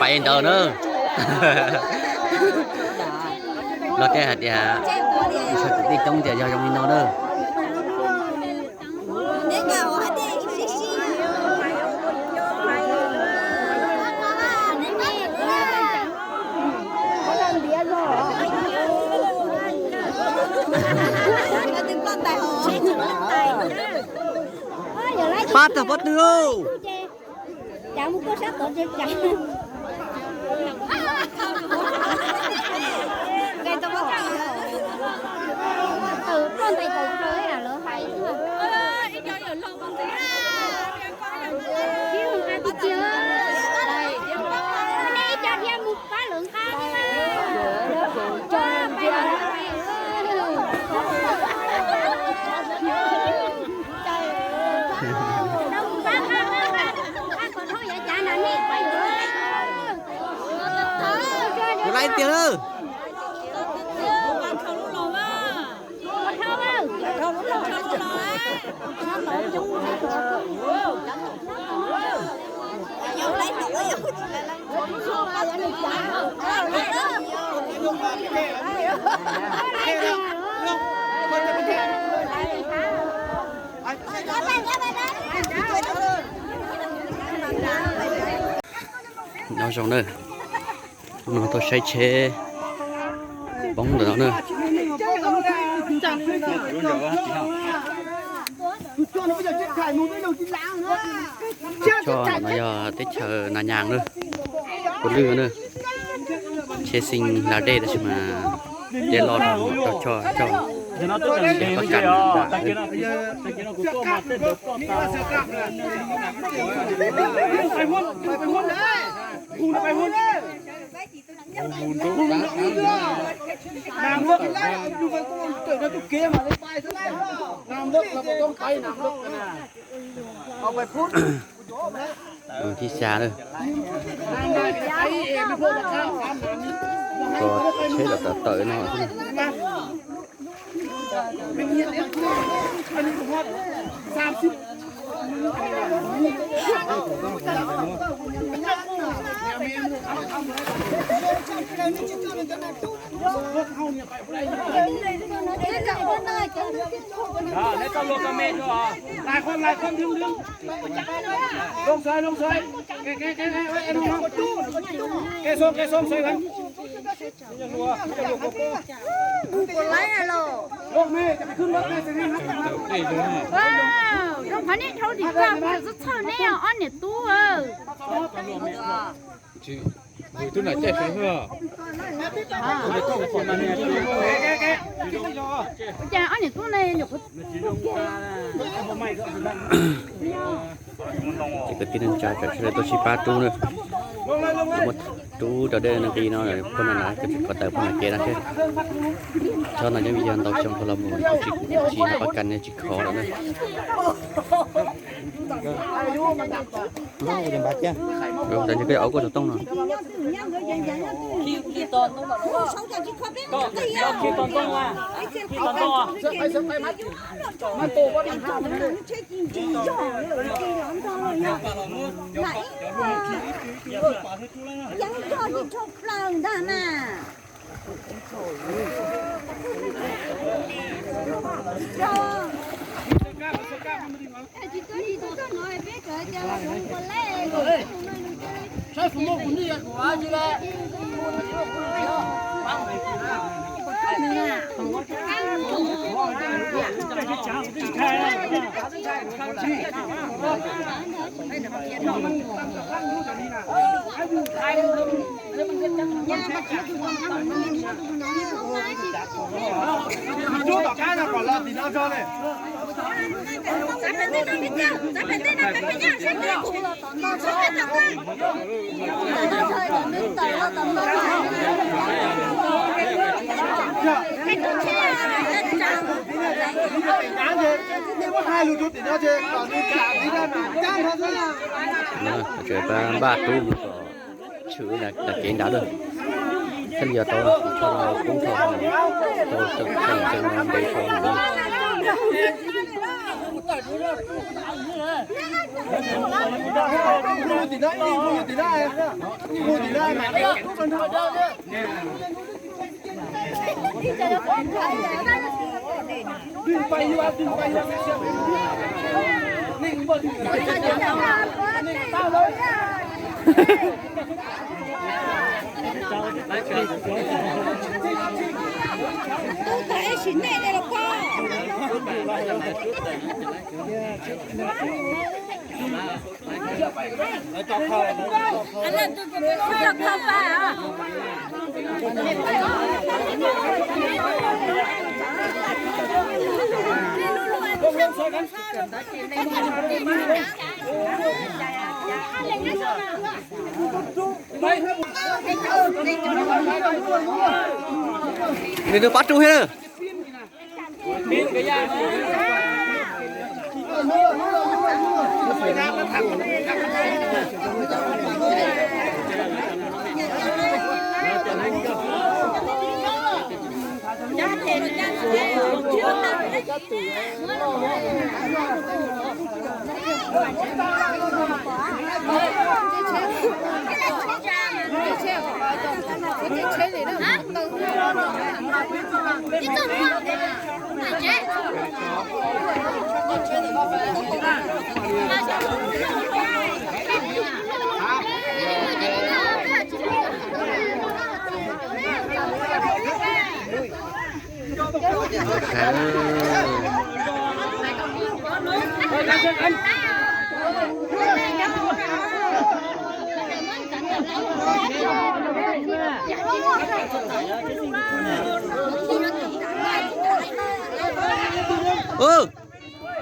Pais ntawd na. Los thiaj hais tias tij coob tias yog zoo li no na. Pab tag pob tw lauj. Cas mus koj sab tod tsev cas. Tawm ploj ntais tawm plaws lawv hais. Ib mus nqa tus kiag, nej ib co dhia mus pab lawv nqa thiab mas. Ua laiv tiag lawm. Nyob zoo na, hnub no tuaj saib tsheb poob ntawm no na. Teb chaws no yog teb chaws Nas Nyas na, Puv Lwj na. Tsheb xeeb la dej tab sis mas dej loj tau tsheb, tsheb pab kas. Thib xya na, tsheb los tawm tawm no. Zoo qhov nej dhau tim ko kuv txhawj txhawj neb ob niam tub. Cas ob niam tub ne, ces kwv tij neej tsa tseem sawv daws tuaj sib pab rub na. Muab rub rau dej nqi no, poj no na koj tsis khov tawm poj no kev no thiab. Tsob no nyob vim yog ntau xyoo dhau los mus kuj tsis, tsis pab kas tsis khov lawm na. Ntawd ntshe koj yuav ua kuj tau tooj no. Tseem pab npaj rub mus kom tshwm tas kev nrad lawm. Thiaj li yog tau tus tsho no poob dhau, tau tseem tseem no ntev dhau. Nws nws pab rub thiab.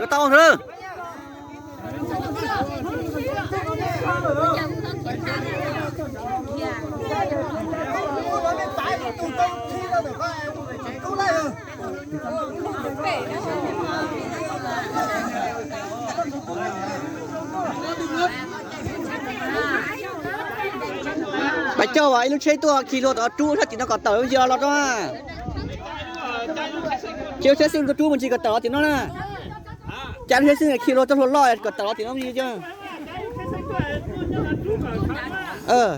Yuav tau xwb. Pab coj ib lub tsheb tuaj khi hlua tom rub sab tim no kom tawm yog los rau. Khi lub tsheb xij tuaj rub mus ntsis kom tawm los tim no na. Cab lub tsheb xij khi hlua coj hlua loj kom tawm los tim no mus ntsis.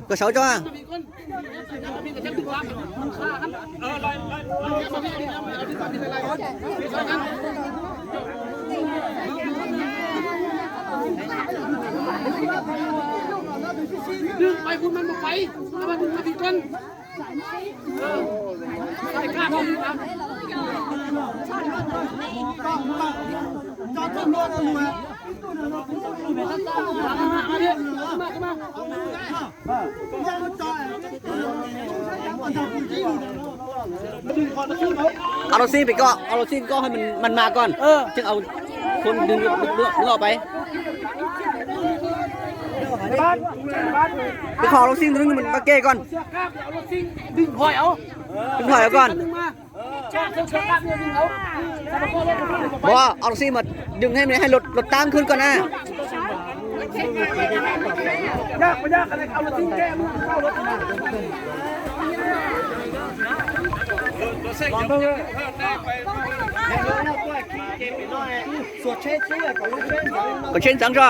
Kom sawv tso. Au lus xij pem koj, au lus xij koj hais mas mas koj, tseem au khun dwg loj pais. Peb qhov au lus xij ntawd mas koj ke koj. Đừng hỏi con. Ua, au lus xij mas đừng hay, hay luật, luật tám khun koj na. Kom tsheb ntxeev tso.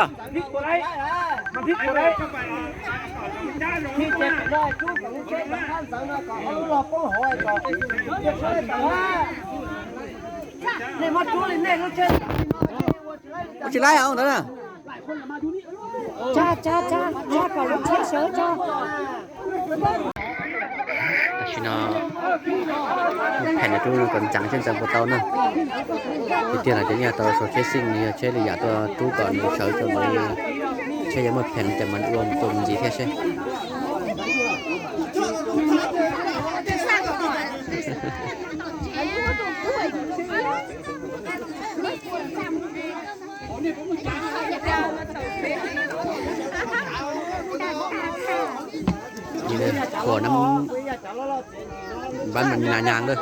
Ua tsis laib ntawd na. Tam sim no phem no rub no kom ntxeev tsheb ntxeev puas tau na. Tiag tiag los cov nyaj tau sau tsheb xij nws yog tsheb li yam tuaj rub kom nws sawv tso mus li. Tsheb yuav muaj phem ces mas ua mus tua mus ntxiv thiab seb. Khuam nab npab mas nas nyas lawm,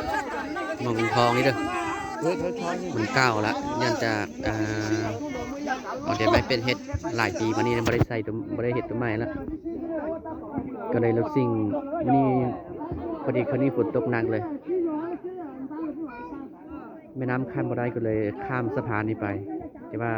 mas nqhis nqho li lawm, mas kaj lawm, yog tas ua tias maiv pej hej lais tis mas ni npaj dej xais npaj dej hej tus mais lawm. Koj dej lub xij ni, poj di khawv ni fuv toj nag lawm. Mej nab khaj npaj dej kuj lawv khaj sab phav ni pais, ces vaj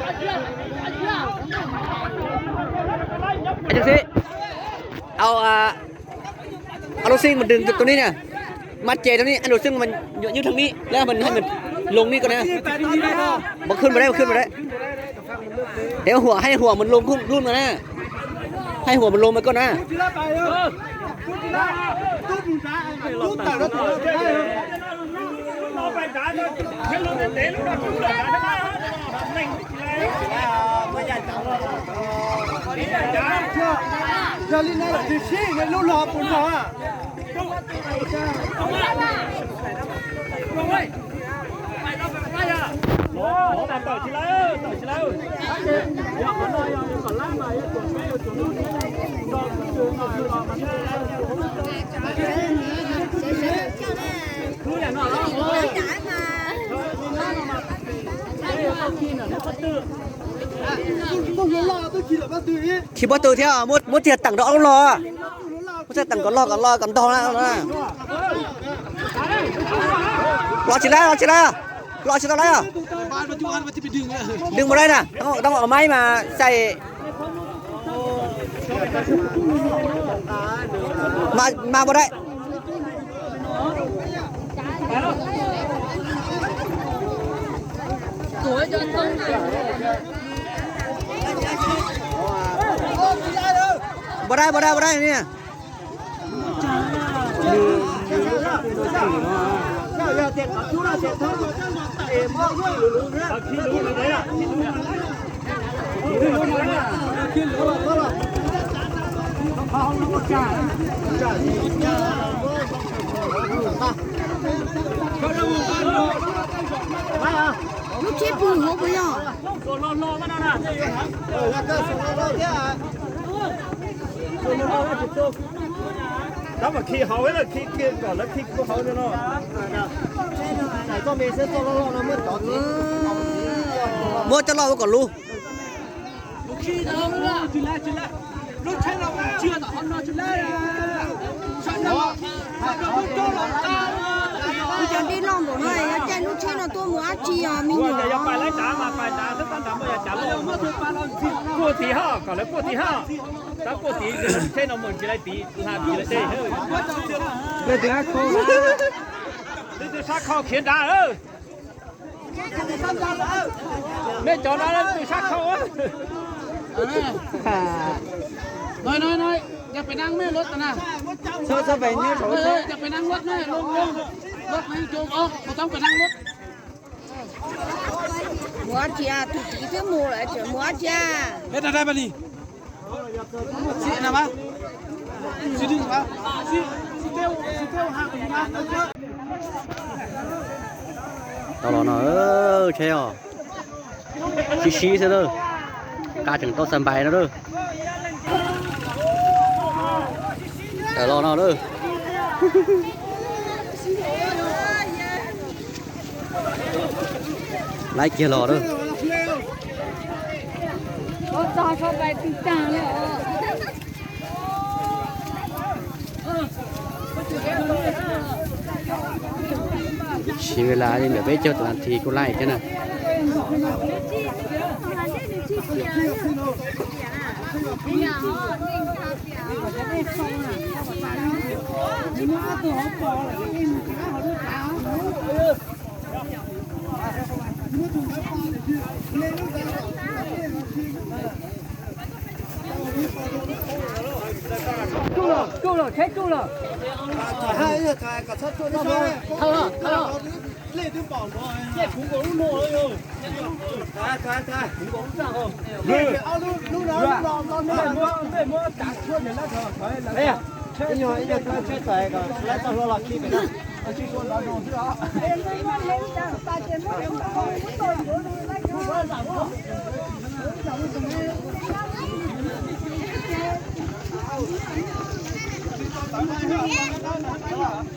Xib, au, au lub xib mus dwg tus nib na, mas ces tus nib, au lub xib mas nyuam nyuj thaj nib, lab mas hais mas loo nib koj na, mas khwb mas dab, khwb mas dab. Heev huam, heev huam mas loo lub mas na, heev huam mas loo mas koj na. Yog li no lawm tsis sib lub los puas no? Khi pob tw thiab, muab tiag teem rau ob lub los, muab tiag teem kom log kom log kom ntog na. Los tsis lawm, los tsis lawm, los tsis tau lawm. Dwg npaum dai na, tau maib mas xais. Mas npaum dai. Npaum dai, npaum dai, npaum dai ni. Lub tsheb pw hauv puas yog? Tab mas khi hauv, khi kiag kom lawv khi hauv no. Muab coj loj ua kom lub. Cov dej loj npaum no yuav caij lub tsheb no tuaj mus dab tsi os me nyuam? Kuaj tiv hab, kom lawv kuaj tiv hab. Tab kuaj tiv, tsheb no mus tsis laij tiv, hla tiv lawm dej. Leej twg sab khau khiav nrad. Nej cov no leej twg sab khau. Cov pem nab muab luaj tas na. Cov pem nab luaj na, luaj luaj, luaj na, cov, cov pem nab luaj. Mus ua cas, tus txiv twb mus lawm, tseem mus ua cas? Tau los no, tsheb os, sib sib xwb lawm, nqa tseem tau xa npais no lawm. Tawm los no lawm. Laib kiag los lawm. Siv ves las li ntawm peb caug tawm nas this kuj laij thiab na. Tsuj lawm, tsuj lawm, tsheb tsuj lawm.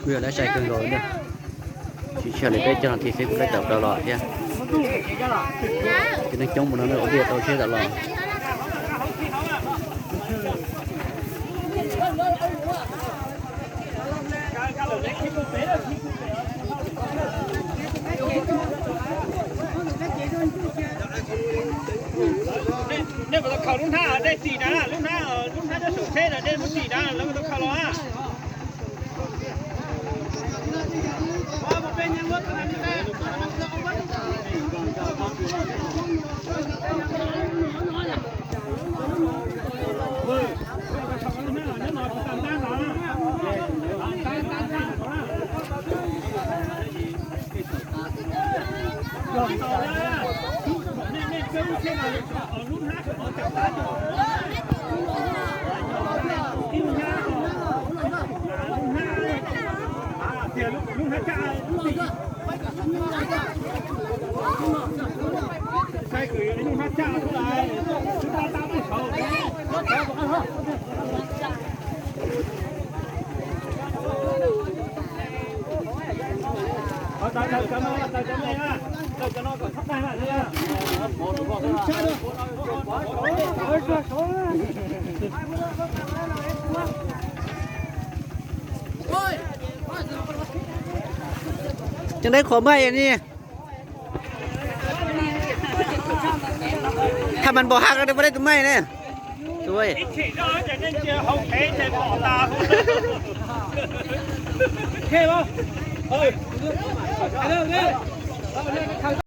Kuj yog lawv sai kawg nkaus li. Tsis tshaj li peb caug nas this xwb kuj tawm plaws los thiab. Cov neeg coob mus no ua liaj tau tsheb tawm los. Nej puas tau khaws lub hnab dej tim na, lub hnab, lub hnab nyob saum tsheb na, dej muab tim na, lawv puas tau khaws los a? Cov neb qhuav npaj ni. Tha mas npaum haj no muaj dej tus mej ne. Tus